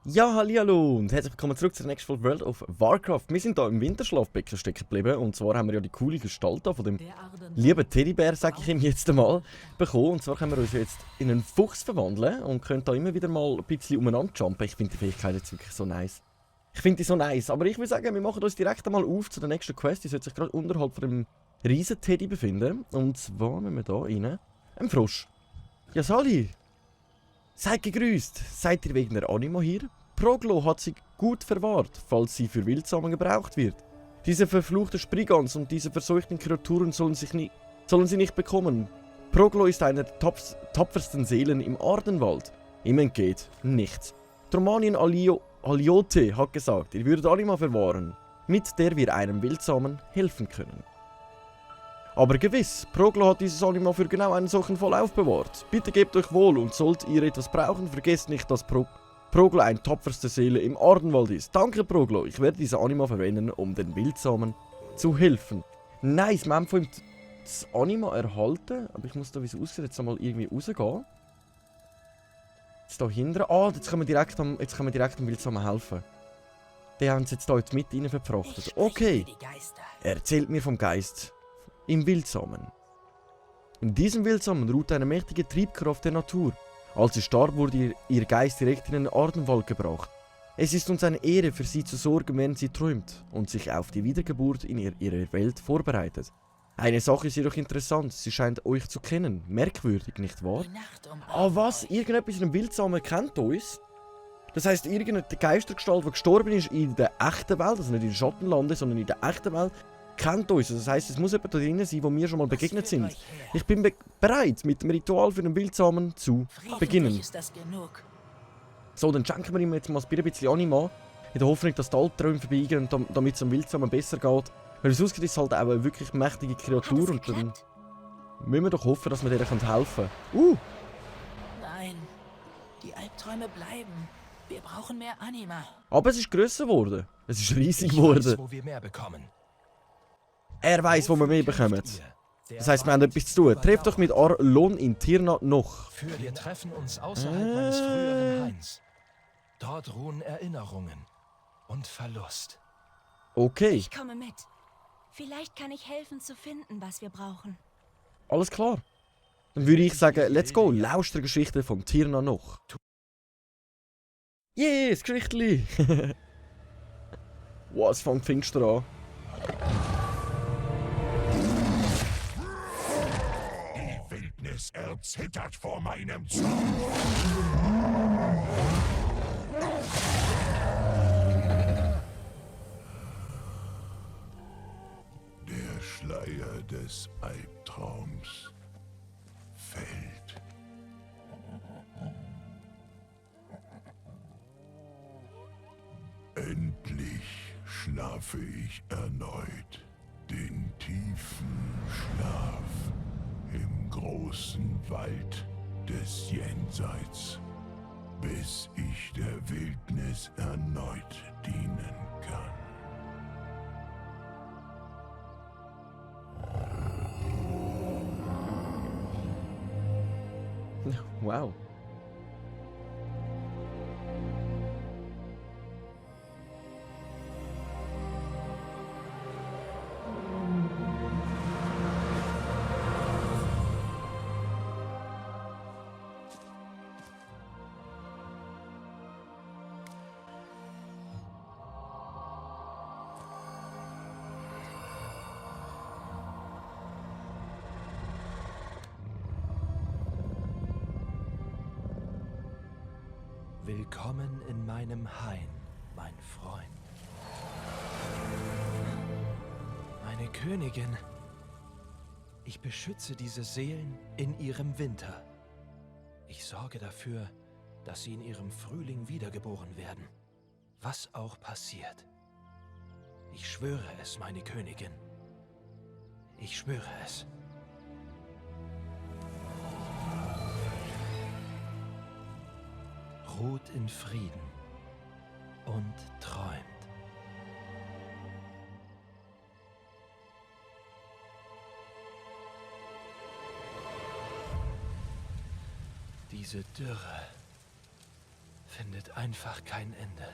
Ja, hallihallo und herzlich willkommen zurück zur nächsten Folge World of Warcraft. Wir sind hier im Winterschlafbecken stecken geblieben und zwar haben wir ja die coole Gestalt von dem lieben Teddybär, sage ich ihm jetzt einmal, bekommen. Und zwar können wir uns jetzt in einen Fuchs verwandeln und können da immer wieder mal ein bisschen umeinander jumpen. Ich finde die Fähigkeit jetzt wirklich so nice. Ich finde die so nice, aber ich würde sagen, wir machen uns direkt einmal auf zu der nächsten Quest. Die sollte sich gerade unterhalb von dem riesen Teddy befinden. Und zwar nehmen wir da rein einen Frosch. Ja, Sali! Seid gegrüßt! Seid ihr wegen der Anima hier? Proglo hat sie gut verwahrt, falls sie für Wildsamen gebraucht wird. Diese verfluchte Spriggans und diese verseuchten Kreaturen sollen sie nicht bekommen. Proglo ist eine der tapfersten Seelen im Ardenwald. Ihm entgeht nichts. Tromanien Aliote hat gesagt, ihr würdet Anima verwahren, mit der wir einem Wildsamen helfen können. Aber gewiss, Proglo hat dieses Anima für genau einen solchen Fall aufbewahrt. Bitte gebt euch wohl und sollt ihr etwas brauchen, vergesst nicht, dass Proglo eine tapferste Seele im Ardenwald ist. Danke Proglo, ich werde diese Anima verwenden, um den Wildsamen zu helfen. Nice, wir haben von ihm das Anima erhalten, aber ich muss da, wie es aussieht, jetzt einmal irgendwie rausgehen. Jetzt da hinten, jetzt können wir direkt dem Wildsamen helfen. Die haben sie jetzt hier in die Mitte rein verfrachtet. Okay, erzählt mir vom Geist. Im Wildsamen. In diesem Wildsamen ruht eine mächtige Triebkraft der Natur. Als sie starb, wurde ihr Geist direkt in den Ardenwald gebracht. Es ist uns eine Ehre, für sie zu sorgen, während sie träumt und sich auf die Wiedergeburt in ihrer Welt vorbereitet. Eine Sache ist jedoch interessant, sie scheint euch zu kennen. Merkwürdig, nicht wahr? Ah was? Irgendetwas in dem Wildsamen kennt uns? Das heisst, irgendeine Geistergestalt, die gestorben ist in der echten Welt, also nicht in Schattenlande, sondern in der echten Welt, kennt uns. Das heisst, es muss jemand da drinnen sein, wo wir schon mal begegnet sind. Ich bin bereit, mit dem Ritual für den Wildsamen zu beginnen. So, dann schenken wir ihm jetzt mal ein bisschen Anima, in der Hoffnung, dass die Albträume vorbeigehen und damit es dem Wildsamen besser geht. Weil es aussieht, ist es halt auch eine wirklich mächtige Kreatur und dann müssen wir doch hoffen, dass wir der helfen können. Nein, die Albträume bleiben. Wir brauchen mehr Anima. Aber es ist grösser geworden. Es ist riesig geworden. Weiß, wo wir mehr bekommen. Er weiss, wo wir mehr bekommen. Das heisst, wir haben etwas zu tun. Trefft euch mit Arlon in Tirna noch. Wir treffen uns außerhalb meines früheren Hains. Dort ruhen Erinnerungen und Verlust. Okay, Ich komme mit. Vielleicht kann ich helfen zu finden, was wir brauchen. alles klar. Dann würde ich sagen, let's go. Lauscht der Geschichte von Tirna noch. Yes, Geschichtli! Wow, es fängt Pfingster an. Die Wildnis erzittert vor meinem Zorn. Der Schleier des Albtraums fällt. Endlich schlafe ich erneut den tiefen Schlaf im großen Wald des Jenseits, bis ich der Wildnis erneut dienen kann. Wow. Willkommen in meinem Hain, mein Freund. Meine Königin, ich beschütze diese Seelen in ihrem Winter. Ich sorge dafür, dass sie in ihrem Frühling wiedergeboren werden, was auch passiert. Ich schwöre es, meine Königin. Ich schwöre es. Ruht in Frieden und träumt. Diese Dürre findet einfach kein Ende.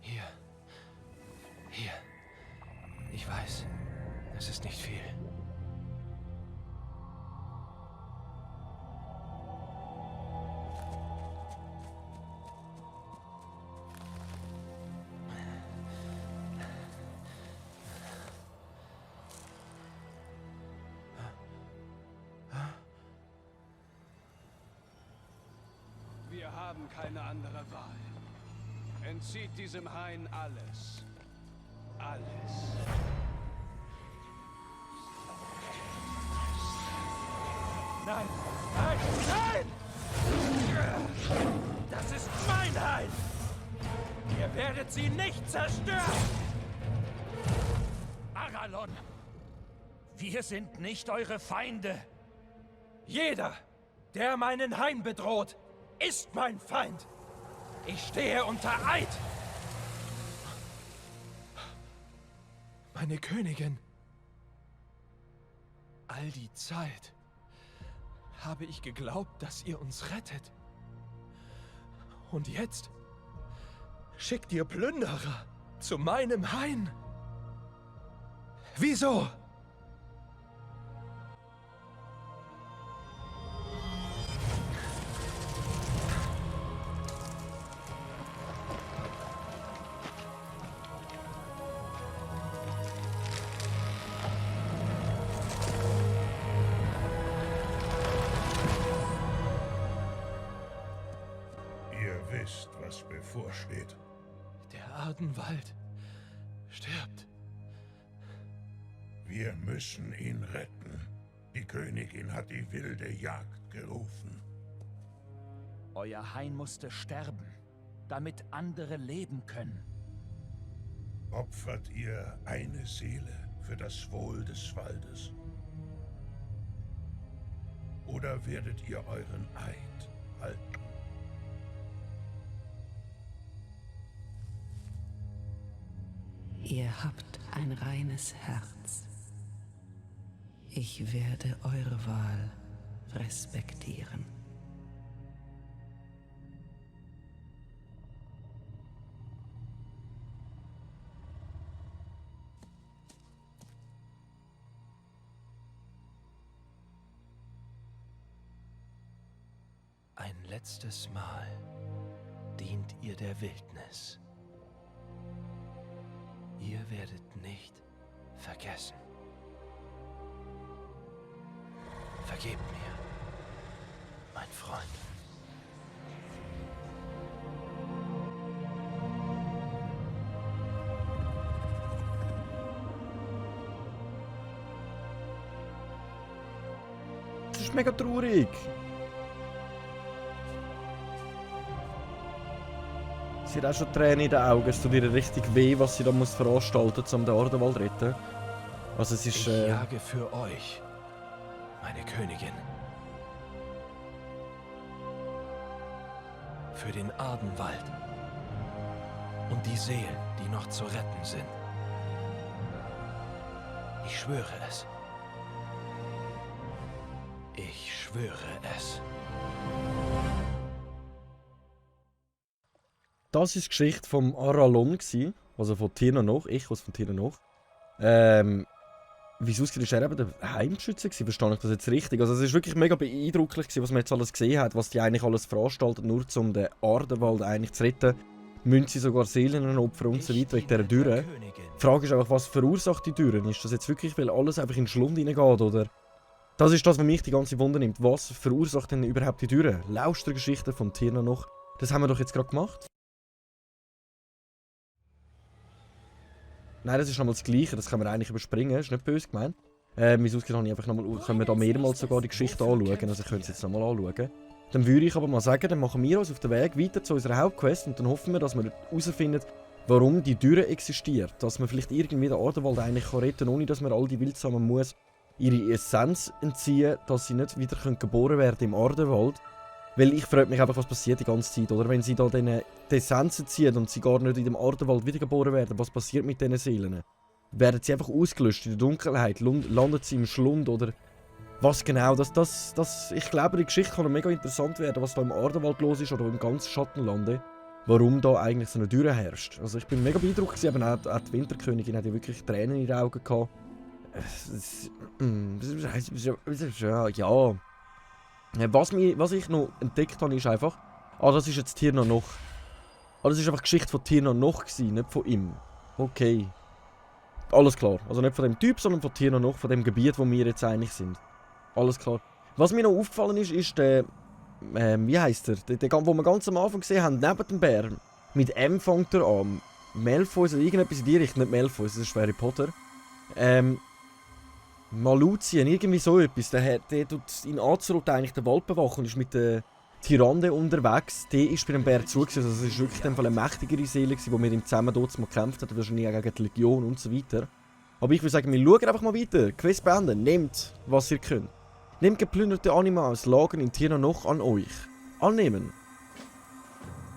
Hier. Ich weiß, es ist nicht viel. Wir haben keine andere Wahl. Entzieht diesem Hain alles. Alles. Nein! Nein! Nein! Das ist mein Hain! Ihr werdet sie nicht zerstören! Aralon! Wir sind nicht eure Feinde! Jeder, der meinen Hain bedroht, ist mein Feind! Ich stehe unter Eid! Meine Königin! All die Zeit habe ich geglaubt, dass ihr uns rettet. Und jetzt schickt ihr Plünderer zu meinem Hain. Wieso? Wisst, was bevorsteht. Der Ardenwald stirbt. Wir müssen ihn retten. Die Königin hat die wilde Jagd gerufen. Euer Hain musste sterben, damit andere leben können. Opfert ihr eine Seele für das Wohl des Waldes? Oder werdet ihr euren Eid halten? Ihr habt ein reines Herz. Ich werde eure Wahl respektieren. Ein letztes Mal dient ihr der Wildnis. Ihr werdet nicht vergessen. Vergebt mir, mein Freund. Das ist mega traurig. Sie hat auch schon Tränen in den Augen. Es tut ihr richtig weh, was sie da muss veranstalten muss, um den Ardenwald zu retten. Also es ist... Ich jage für euch, meine Königin. Für den Ardenwald. Und die Seelen, die noch zu retten sind. Ich schwöre es. Ich schwöre es. Das war die Geschichte vom Aralon, also von Tir na Nog, Echos von Tir na Nog. Wie es aussieht, war er eben der Heimschütze, verstehe ich das jetzt richtig? Also es war wirklich mega beeindruckend, was man jetzt alles gesehen hat, was die eigentlich alles veranstaltet, nur um den Ardenwald eigentlich zu retten. Müssen sie sogar Seelen opfern und so weiter wegen dieser Dürre. Die Frage ist einfach, was verursacht die Dürre? Ist das jetzt wirklich, weil alles einfach in den Schlund hineingeht, oder? Das ist das, was mich die ganze Wunder nimmt. Was verursacht denn überhaupt die Dürre? Lauscht der Geschichte von Tir na Nog. Das haben wir doch jetzt gerade gemacht. Nein, das ist nochmal das Gleiche, das können wir eigentlich überspringen, das ist nicht böse gemeint. Wie es aussieht, habe ich einfach nochmal, können wir da mehrmals sogar die Geschichte anschauen, also ich könnte es jetzt nochmal anschauen. Dann würde ich aber mal sagen, dann machen wir uns auf den Weg weiter zu unserer Hauptquest und dann hoffen wir, dass wir herausfinden, warum die Dürre existiert. Dass man vielleicht irgendwie den Ardenwald eigentlich retten kann, ohne dass man all die Wildsamen muss ihre Essenz entziehen, dass sie nicht wieder geboren werden im Ardenwald. Weil ich frage mich einfach, was passiert die ganze Zeit, oder? Wenn sie da die Essenzen ziehen und sie gar nicht in dem Ardenwald wiedergeboren werden, was passiert mit diesen Seelen? Werden sie einfach ausgelöscht in der Dunkelheit? Landen sie im Schlund, oder Was genau, ich glaube, die Geschichte kann noch mega interessant werden, was da im Ardenwald los ist oder im ganzen Schattenlande. Warum da eigentlich so eine Dürre herrscht. Also ich bin mega beeindruckt, eben auch die Winterkönigin hat ja wirklich Tränen in den Augen gehabt. Ja. Was ich noch entdeckt habe, ist einfach, das ist jetzt Tir na noch. Das ist einfach die Geschichte von Tir na noch gewesen, nicht von ihm. Okay. Alles klar. Also nicht von dem Typ, sondern von Tir na noch, von dem Gebiet, wo wir jetzt eigentlich sind. Alles klar. Was mir noch aufgefallen ist der, wie heisst er? Der, wo wir ganz am Anfang gesehen haben, neben dem Bär. Mit M fängt er an. Malfoy oder irgendetwas in die Richtung, nicht Malfoy, das ist Harry Potter. Maluzien, irgendwie so etwas. Der tut in Azeroth eigentlich den Wald bewachen und ist mit der Tyrande unterwegs. Der ist bei dem Bär zugesehen. Also es war wirklich eine mächtigere Seele, die mit ihm zusammen dort mal gekämpft hat. Wahrscheinlich auch gegen die Legion und so weiter. Aber ich würde sagen, wir schauen einfach mal weiter. Quest beenden. Nehmt, was ihr könnt. Nehmt geplünderte Anima aus Lagern in Tir na noch an euch. Annehmen.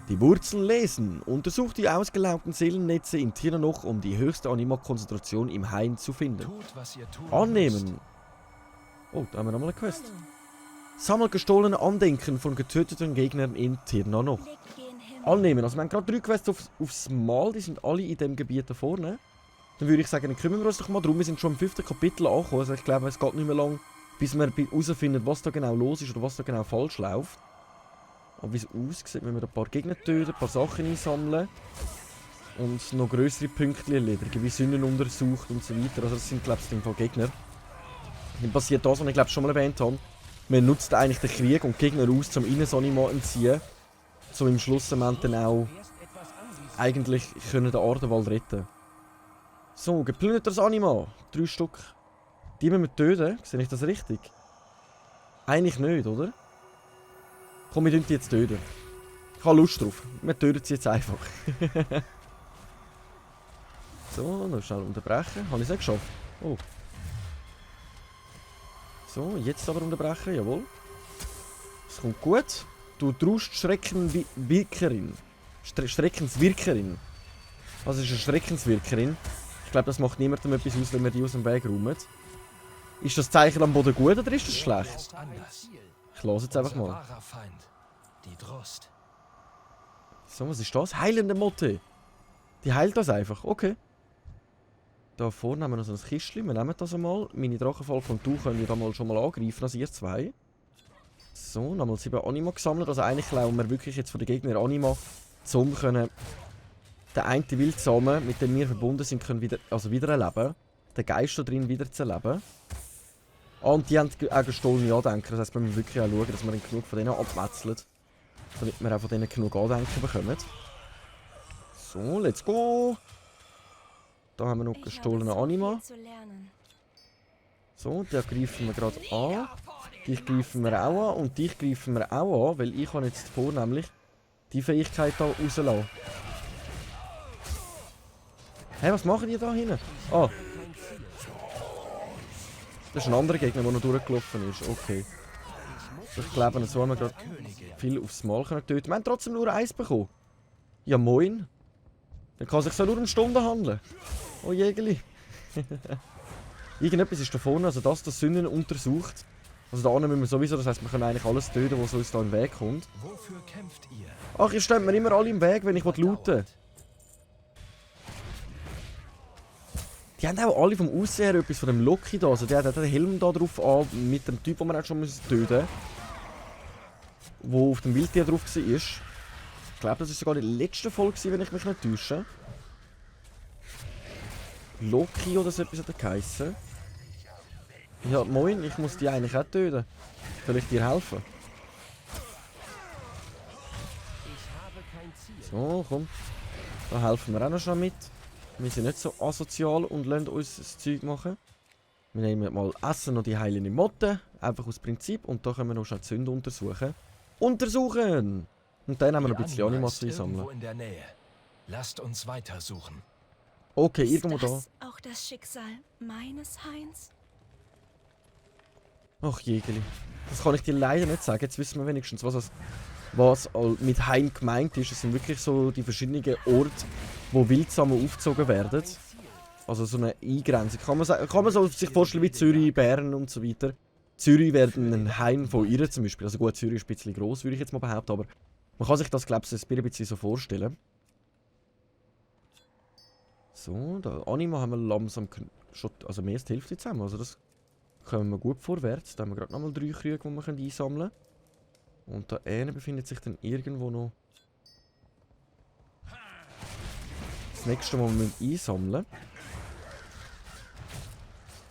Die Wurzeln lesen. Untersucht die ausgelaugten Seelennetze in Tir na noch, um die höchste Anima-Konzentration im Hain zu finden. Tut, was ihr tun Annehmen. Oh, da haben wir nochmal eine Quest. Sammelt gestohlene Andenken von getöteten Gegnern in Tir na noch. Annehmen. Also wir haben gerade 3 Quests aufs Mal, die sind alle in dem Gebiet da vorne. Dann würde ich sagen, dann kümmern wir uns doch mal drum. Wir sind schon im 5. Kapitel angekommen. Also ich glaube, es geht nicht mehr lang, bis wir herausfinden, was da genau los ist oder was da genau falsch läuft. Aber wie es aussieht, wenn wir ein paar Gegner töten, ein paar Sachen einsammeln und noch grössere Pünktchen erledigen, wie Sünden untersucht und so weiter. Also das sind, glaube ich, in dem Fall Gegner. Dann passiert das, was ich glaube schon mal erwähnt habe. Man nutzt eigentlich den Krieg und die Gegner aus, um ihnen das Anima entziehen, um im Schlussmoment dann auch eigentlich den Ardenwald retten. So, geplündertes Anima. 3 Stück. Die müssen wir töten. Sehe ich das richtig? Eigentlich nicht, oder? Komm, wir töten die jetzt töten. Ich habe Lust drauf. Wir töten sie jetzt einfach. So, noch schnell unterbrechen. Habe ich es nicht geschafft? Oh. So, jetzt aber unterbrechen, jawohl. Das kommt gut. Du traust Schreckenswirkerin. Schreckenswirkerin. Was ist eine Schreckenswirkerin? Ich glaube, das macht niemandem etwas aus, wenn wir die aus dem Weg räumen. Ist das Zeichen am Boden gut oder ist das schlecht? Ich lasse jetzt einfach mal. So, was ist das? Heilende Motte. Die heilt das einfach. Okay. Da vorne haben wir noch so ein Kistchen. Wir nehmen das einmal. Meine Drachenfalke und du können wir da mal schon mal angreifen, als ihr zwei. So, nochmal 7 Anima gesammelt. Also eigentlich klauen wir wirklich jetzt von den Gegnern Anima, um können den einen Wildsamen, mit dem wir verbunden sind, können wieder erleben. Den Geist da drin wieder zu erleben. Und die haben auch gestohlene Andenken. Das heisst, wir müssen wirklich auch schauen, dass wir dann genug von denen abmetzeln. Damit wir auch von denen genug Andenken bekommen. So, let's go! Da haben wir noch gestohlene Anima. So, die greifen wir gerade an. Dich greifen wir auch an und dich greifen wir auch an, weil ich habe jetzt vornehmlich die Fähigkeit hier rauslassen. Hä, was machen die da hinten? Ah. Das ist ein anderer Gegner, der noch durchgelaufen ist. Okay. Ich glaube, so haben wir gerade viel aufs Mal töten. Wir haben trotzdem nur 1 bekommen. Ja, moin. Dann kann es sich so nur eine Stunde handeln. Oh, Jägeli. Irgendetwas ist da vorne, also das Sünden untersucht. Also da müssen wir sowieso, das heisst, wir können eigentlich alles töten, was uns da im Weg kommt. Wofür kämpft ihr? Ach, ihr steht mir immer alle im Weg, wenn ich looten. Die haben auch alle vom Aussehen her etwas von dem Loki da. Also der hat den Helm da drauf an, mit dem Typ, den wir auch schon töten müssen. Der auf dem Wildtier drauf war. Ich glaube, das war sogar die letzte Folge, wenn ich mich nicht täusche. Loki oder so etwas hat er geheissen. Ja, moin, ich muss die eigentlich auch töten. Soll ich dir helfen? So, komm. Da helfen wir auch noch schon mit. Wir sind nicht so asozial und lassen uns das Zeug machen. Wir nehmen mal Essen und die heilende Motte. Einfach aus Prinzip. Und da können wir noch schnell die Sünde untersuchen. Untersuchen! Und dann haben wir noch ein bisschen Animasse sammeln. In der Nähe. Lasst uns weitersuchen. Okay, irgendwo da. Ist das auch das Schicksal meines Hains? Ach, Jägeli. Das kann ich dir leider nicht sagen. Jetzt wissen wir wenigstens, was mit Hain gemeint ist. Es sind wirklich so die verschiedenen Orte, wo Wildsame aufgezogen werden. Also so eine Eingrenzung. Kann man so sich vorstellen wie Zürich, Bern und so weiter. Zürich wäre ein Hain von ihr zum Beispiel. Also gut, Zürich ist ein bisschen gross, würde ich jetzt mal behaupten, aber man kann sich das, glaube ich, ein bisschen so vorstellen. So, da Anima haben wir langsam schon, also mehr als die Hälfte zusammen. Also das kommen wir gut vorwärts. Da haben wir gerade nochmal 3 Krüge, die wir einsammeln können. Und da hinten befindet sich dann irgendwo noch das nächste, was wir einsammeln müssen.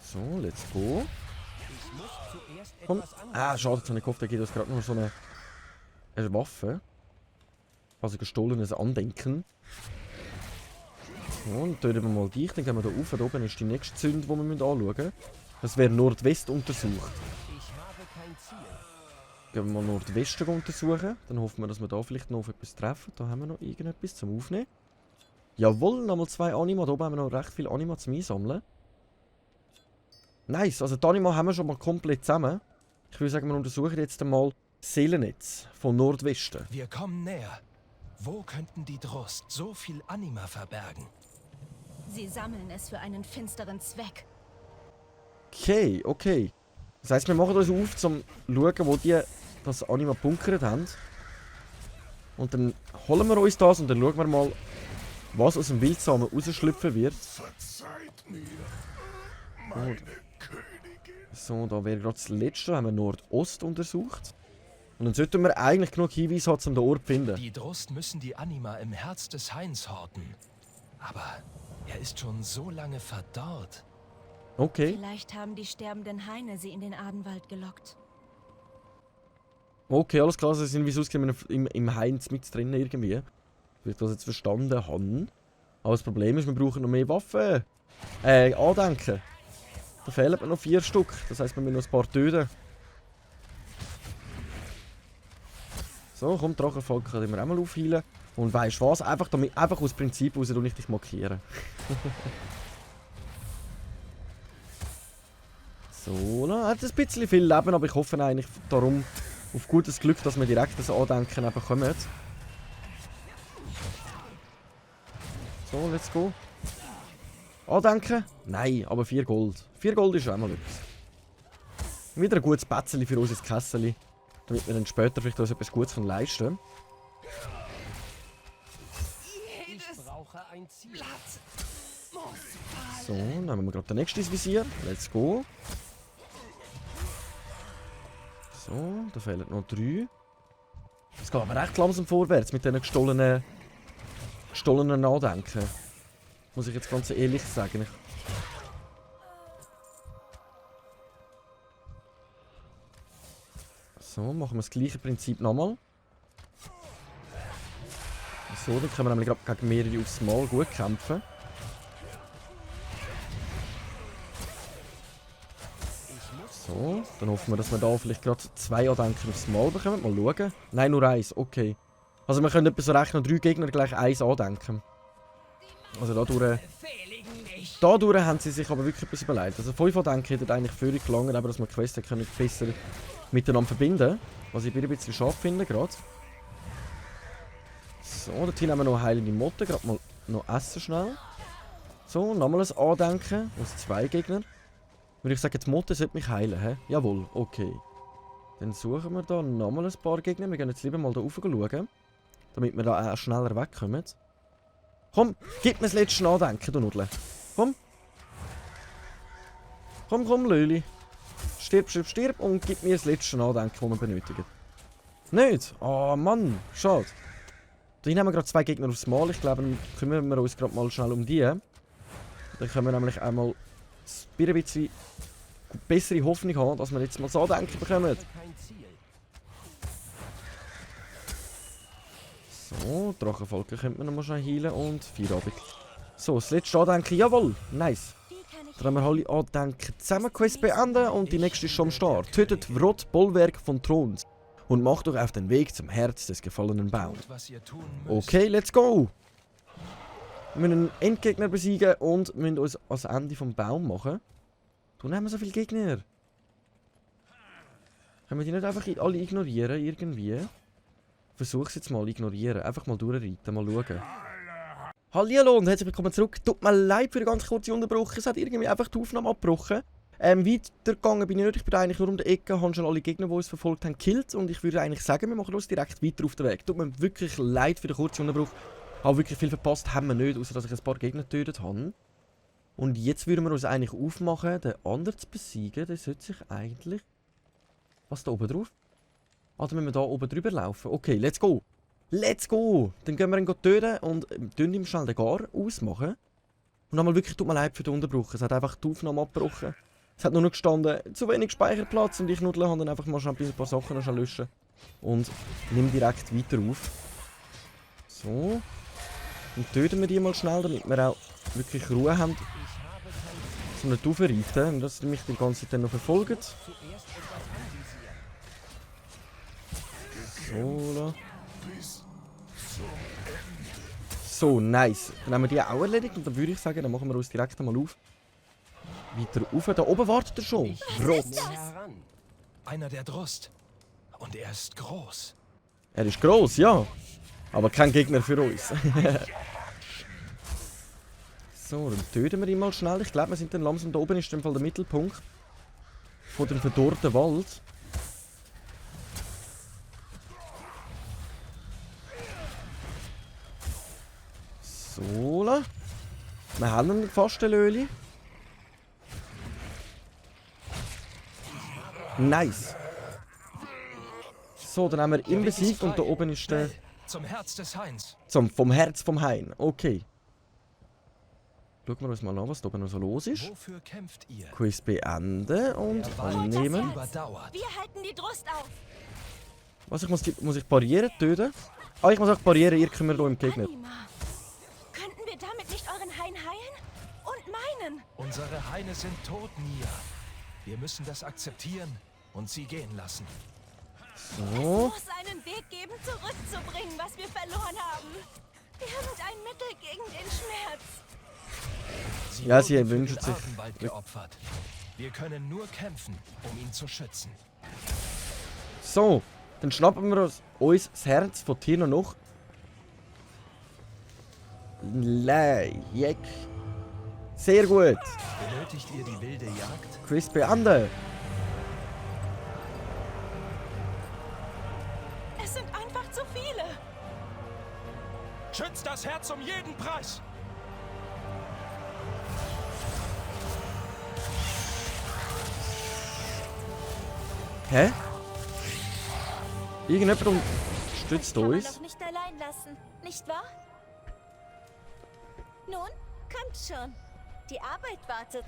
So, let's go. Komm. Ah, schade, jetzt habe ich gehofft, da gibt es gerade noch so eine Waffe. Also gestohlenes Andenken. So, dann töten wir mal dich, dann gehen wir da rauf. Da oben ist die nächste Zünde, die wir anschauen müssen. Das wäre Nordwest untersucht. Gehen wir mal Nordwesten untersuchen. Dann hoffen wir, dass wir da vielleicht noch auf etwas treffen. Da haben wir noch irgendetwas zum Aufnehmen. Jawohl, nochmal 2 Anima. Da oben haben wir noch recht viel Anima zum Einsammeln. Nice, also die Anima haben wir schon mal komplett zusammen. Ich würde sagen, wir untersuchen jetzt einmal das Seelennetz von Nordwesten. Wir kommen näher. Wo könnten die Drost so viel Anima verbergen? Sie sammeln es für einen finsteren Zweck. Okay, okay. Das heisst, wir machen uns auf, um zu schauen, wo die das Anima bunkert haben. Und dann holen wir uns das und dann schauen wir mal, was aus dem Wildsamen rausschlüpfen wird. Verzeiht mir, meine Königin. So, da wäre gerade das letzte, da haben wir Nordost untersucht. Und dann sollten wir eigentlich genug Hinweise haben, um den Ort zu finden. Die Drost müssen die Anima im Herz des Hains horten. Aber er ist schon so lange verdorrt. Okay. Vielleicht haben die sterbenden Haine sie in den Adenwald gelockt. Okay, alles klar, sie sind wie sonst im Heinz mit drin irgendwie. Wie ich das jetzt verstanden habe. Aber das Problem ist, wir brauchen noch mehr Waffen. Andenken. Da fehlen mir noch 4 Stück. Das heisst, wir müssen noch ein paar töten. So, komm, Drachenvolk kann immer auch mal aufheilen. Und weisst was? Einfach aus Prinzip raus und ich dich markieren. So, na, hat ein bisschen viel Leben, aber ich hoffe eigentlich darum auf gutes Glück, dass wir direkt das Andenken bekommen. So, let's go. Andenken? Nein, aber 4 Gold. 4 Gold ist auch mal etwas. Wieder ein gutes Pätzchen für uns ins Kessel, damit wir dann später vielleicht uns etwas Gutes leisten können. So, dann nehmen wir gerade den nächsten ins Visier. Let's go. So, da fehlen noch 3. Es geht aber recht langsam vorwärts mit diesen gestohlenen Andenken. Muss ich jetzt ganz ehrlich sagen. So, machen wir das gleiche Prinzip nochmal. So, dann können wir nämlich gerade gegen mehrere aufs Mal gut kämpfen. So, dann hoffen wir, dass wir da vielleicht gerade 2 Andenken aufs Mal bekommen. Mal schauen. Nein, nur 1, okay. Also wir können etwa so rechnen, 3 Gegner gleich 1 Andenken. Also dadurch haben sie sich aber wirklich etwas überlegt. Also 5 Andenken hätten eigentlich völlig gelangt, aber dass wir die Quests können besser miteinander verbinden. Was ich ein bisschen scharf finde gerade. So, dort haben wir noch eine heilende Motte. Gerade mal noch essen schnell. So, nochmal ein Andenken aus 2 Gegnern. Würde ich sagen, die Motte sollte mich heilen, hä? Jawohl, okay. Dann suchen wir da nochmal ein paar Gegner. Wir gehen jetzt lieber mal da rauf schauen. Damit wir da auch schneller wegkommen. Komm, gib mir das letzte Andenken, du Nudel. Komm. Komm, komm, Löli. Stirb, stirb, stirb und gib mir das letzte Andenken, das wir benötigen. Nicht? Oh Mann, schade. Da haben wir gerade 2 Gegner aufs Mal. Ich glaube, dann kümmern wir uns gerade mal schnell um die. Dann können wir nämlich einmal ein bisschen bessere Hoffnung haben, dass wir jetzt mal das Andenken bekommen. So, Drachenvolke könnte man noch mal schnell heilen und 4 Abend. So, das letzte Andenken, jawohl, nice. Dann haben wir alle Andenken zusammen Quest beenden und die nächste ist schon am Start. Tötet Wrot, Bollwerk von Throns und macht euch auf den Weg zum Herz des gefallenen Baums. Okay, let's go! Wir müssen einen Endgegner besiegen und müssen uns ans Ende vom Baum machen. Dann haben wir so viele Gegner. Können wir die nicht einfach alle ignorieren, irgendwie? Versuch's jetzt mal ignorieren. Einfach mal durchreiten, mal schauen. Hallihallo und herzlich willkommen zurück. Tut mir leid für den ganz kurzen Unterbruch. Es hat irgendwie einfach die Aufnahme abgebrochen. Weitergegangen bin ich nicht. Ich bin eigentlich nur um die Ecke, habe schon alle Gegner, die uns verfolgt haben, gekillt. Und ich würde eigentlich sagen, wir machen uns direkt weiter auf den Weg. Tut mir wirklich leid für den kurzen Unterbruch. Habe wirklich viel verpasst, haben wir nicht, außer dass ich ein paar Gegner getötet habe. Und jetzt würden wir uns eigentlich aufmachen, den anderen zu besiegen. Der sollte sich eigentlich... Was da oben drauf? Ah, dann müssen wir da oben drüber laufen. Okay, let's go. Let's go! Dann gehen wir ihn töten und ihm schnell den Gar ausmachen. Und einmal wirklich, tut mir leid für den Unterbruch. Es hat einfach die Aufnahme abgebrochen. Es hat nur noch gestanden, zu wenig Speicherplatz und ich Nudel habe dann einfach mal schnell ein paar Sachen noch löschen. Und nehme direkt weiter auf. So. Dann töten wir die mal schnell, damit wir auch wirklich Ruhe haben. So nicht aufreiten und dass sie mich die ganze Zeit dann noch verfolgen. So, so, nice. Dann haben wir die auch erledigt und dann würde ich sagen, dann machen wir uns direkt einmal auf. Weiter rauf. Da oben wartet er schon. Rot. Einer der Drost. Und er ist groß. Er ist gross, ja. Aber kein Gegner für uns. So, dann töten wir ihn mal schnell. Ich glaube, wir sind dann langsam da oben. Ist im Fall der Mittelpunkt von dem verdorrten Wald. So, wir haben einen fast, den Löli. Nice. So, dann haben wir ihn besiegt und da oben ist der... Zum Herz des Hains. Vom Herz vom Hain. Okay. Schauen wir uns mal an, was da oben noch so los ist. Wofür kämpft ihr? Quiz beenden und annehmen. Überdauert. Wir halten die Drust auf. Was, muss ich Barrieren töten? Ah, ich muss auch Barrieren, ihr kümmert euch um den Gegner. Anima. Könnten wir damit nicht euren Hain heilen? Und meinen? Unsere Haine sind tot, Nia. Wir müssen das akzeptieren und sie gehen lassen. Es So. muss einen Weg geben, zurückzubringen, was wir verloren haben. Irgendein Mittel gegen den Schmerz. Ja, sie wurden für wünscht den sich- Artenwald geopfert. Wir können nur kämpfen, um ihn zu schützen. So, dann schnappen wir uns das Herz von Tino noch. Jeck. Sehr gut. Benötigt ihr die wilde Jagd? Quiz beenden. Es sind einfach zu viele. Schützt das Herz um jeden Preis! Hä? Irgendjemand unterstützt Kann man uns. doch nicht allein lassen, nicht wahr? Nun, kommt schon. Die Arbeit wartet.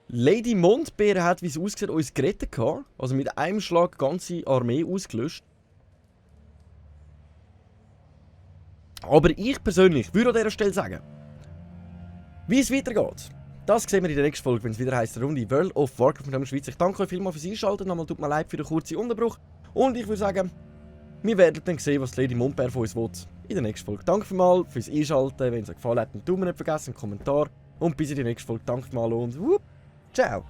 Lady Mondbeere hat, wie es aussieht, uns gerettet gehabt. Also mit einem Schlag die ganze Armee ausgelöscht. Aber ich persönlich würde an dieser Stelle sagen, wie es weitergeht, das sehen wir in der nächsten Folge, wenn es wieder heisst, Runde World of Warcraft mit dem Schweiz. Ich danke euch vielmals fürs Einschalten. Nochmal tut mir leid für den kurzen Unterbruch. Und ich würde sagen, wir werden dann sehen, was Lady Mondbeere von uns will in der nächsten Folge. Danke vielmals fürs Einschalten. Wenn es euch gefallen hat, dann tut mir nicht vergessen, einen Kommentar. Und bis in die nächste Folge. Danke vielmals und ciao.